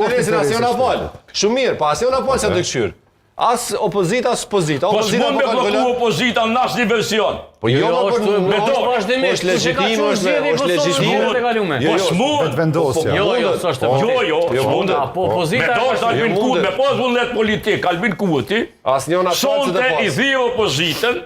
Interesin asnjëra palë. Shumë mirë, pa asnjëra palë s'e të As opozita, as pozita. Po s'mund me blloku opozita në asnjë version. Po jo, jo, po është me dorë. Vazhdimisht, është legjitime, është është legjitime. Jo, po s'mund. Vetëvendosja. Jo, jo, s'është po, Jo, jo, jo, s'mund. Po opozita. Me dorë Albin Kurti, me pas vullnet politik, Albin Kurti. Asnjëra palë s'e të i thirr opozitën,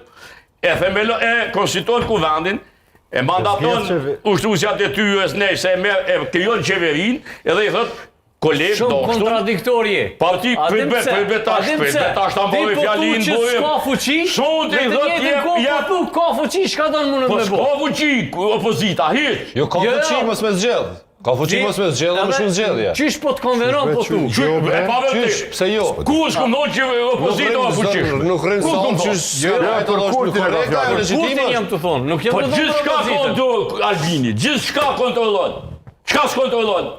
e themelo e konstituon kuvendin, e mandaton ushtruesja e detyrës nëse e merr e krijon qeverinë, edhe i thot Koleg, Shumë kontradiktor je. Pa ti, prit be, prit be tash, prit be tash, ta mbaroj fjalinë, Ti po thu që s'ka fuqi, Shumë ti dhe të njëjtën kohë po thu ka fuqi, çka don mundet po me bo. Po s'ka fuqi, opozita, hiç. Jo, ka jo, fuqi, jo. mos me zgjedh. Ka fuqi mos me zgjedh, më shumë zgjedhje. Qysh po të konvenon po thu? Qysh, e pa vërtet. Qysh, pse jo? Ku s'kum thonë që opozita o fuqishme? Nuk rrin sa qysh. Jo, jo, për Kurtin e ka fjalën. Kurtin jam tu thonë, nuk jam po tu thonë. Po gjithçka kontrollon Albini, gjithçka kontrollon. Çka s'kontrollon?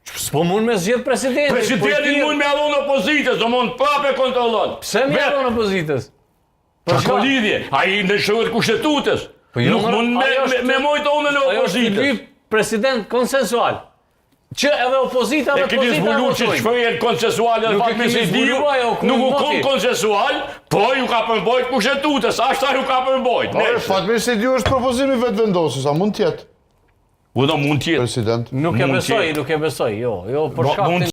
S'po mund me zgjedh presidentin. Presidentin po mund me ia dhon opozitës, do mund prapë e kontrollon. Pse me ia dhon opozitës? Për çka lidhje? Ai i nënshtrohet kushtetutës. Po jo, nuk mund me me, me mojt onën e opozitës. Ajo është president konsensual. Që edhe opozita dhe pozita E keni zbulu që shprehjen konsensual edhe Fatmir Sejdiu, nuk u kon konsensual, po ju ka përmbajt kushtetutës, ashta ju ka përmbajt. Po, Fatmir Sejdiu është propozimi i Vetëvendosjes, a mund t'jetë? Po do mund t'jetë. President. Nuk e besoj, nuk e besoj, jo, jo, për shkak të...